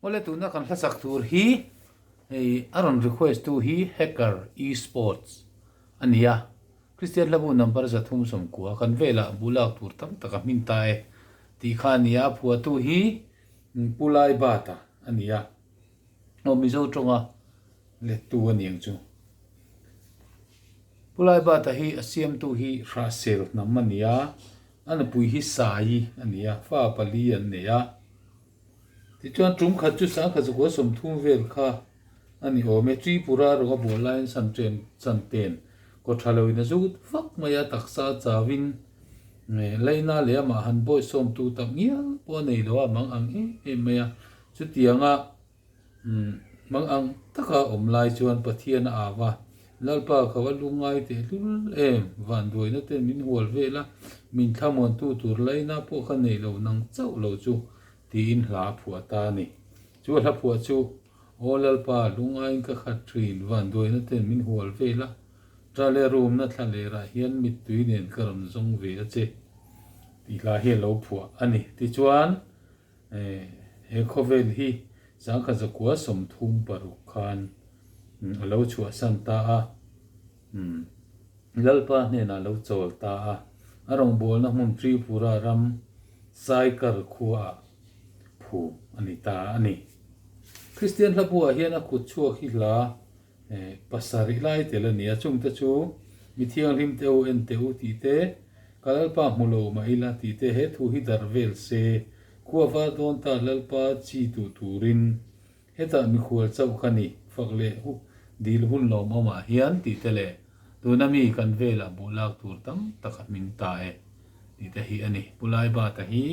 Awle tuna kan hlasak tur hi hei a rawn request tu hi Hacker Esports a ni a, Kristian hlabu number 390 kan velah bu lak tur tam tak a hmin ta e tih kha a ni a, a phuahtu hi Pu Laibata a ni a, aw Mizo tawnga lettu a ni ang chu. Pu Laibata hi a siamtu hi Hrahsel hnam a ni a, a nupui hi Sai a ni a, fa pali an nei a. Tichuan tum khat chu sangkhat zakua 30 vel kha a ni awm e. Tripura rawng a bual laiin Santen Santen kaw tha loin a zut vak mai a, taksa chauin Leina leh amah han bawihsawmtu tak ngial pawh a nei lo a, mang ang em em mai a. Chutianga Mang ang taka awm lai chuan Pathian a au a, Lalpa ka va lungngai tehlul em, vanduaina ten min hual vel a, min thlamuantu tur laina pawh ka nei lo nang chauh lo chu, tiin hla a phuah ta a ni. Chu a hla phuah chu, Aw Lalpa, lungaiin ka khat thin, vanduaina ten min hual vel a, ṭa leh rumna thla lerah hian mittui nen ka rawn zawng ve a che, tih hla hi a lo phuah a ni. Tichuan, He khawvel hi 1936 khan a lo chhuahsan ta a, Lalpa hnenah a lo chawl ta a, a rawngbawlna hmun Tripura ram Saikar khuaah phum a ni ta a ni. Kristian hlabuah hian a kut chhuak hi hla Pasarih lai tel a ni a, chungte chu mi thianghlim te u en teh u tih te, ka Lalpa hmu lo mah ila tih te, he thu hi darh vel se, khua var dawn ta Lalpa chi tuh turin hetah mikhual chauh ka ni, fak leh dil hun lawmawmah hian tih te leh tuna mi kan velah buh lak tur tam tak a hmin ta e tih te hi a ni. Pu Laibata hi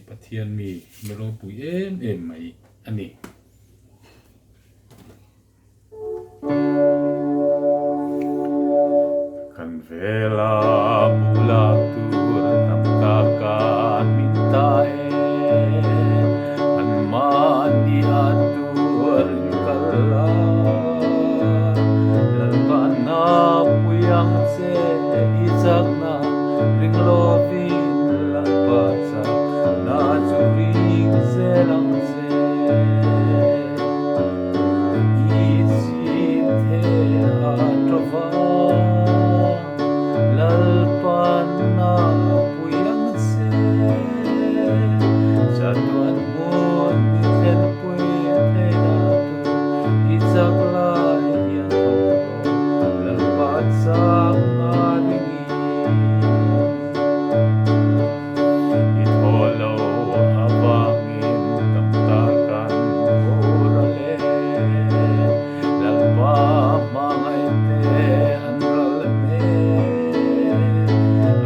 Pathian mi mi ropui em em mai a ni. Kan vela bulah tur tam taka min ta e, an mahni a turin kal la, Lalpa na pui ang che i chakna ring lovin Lalpa chakna chu ring zel ang che. I thaw lo avangin tam tak an boral e. Lalpa hmangaihte an ral mek.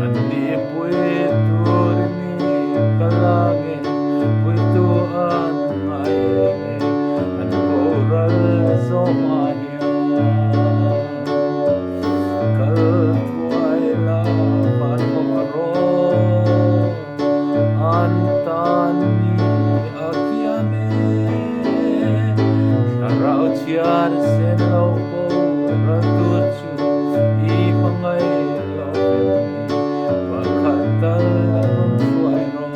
An ni pui tur mi ka la nge, puitu an ngai nge, an boral zawmah hian. Kal thuai la va thawk rawh, an tan ni a kiam e. Thlarau chhiar sen lo boral tur chu i hmangaih lo em ni, pakhat tal a rawn hruai rawh.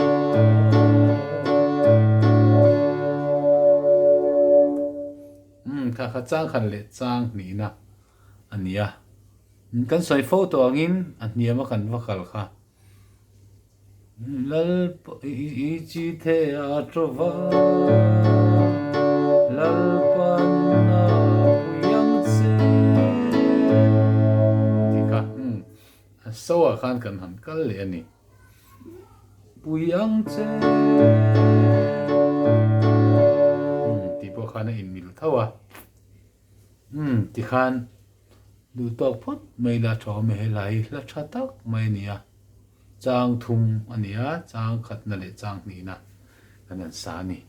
Umm kha kha chang khan leh chang hnihna a ni a. Kan sawi fo tawh angin a hniam a kan va kal kha. Lalpa i chi the a tawva Lalpan a pui ang che tih kha a so ah khan kan han kal leh a ni. Pui ang che tih pawh khan a inmil tho a. Umm tikhan duh tawk phawt mai la tha awm e helai hi hla tha tak mai a ni a, chang thum a ni a, chang khatna leh chang hnihna kan han sa a ni.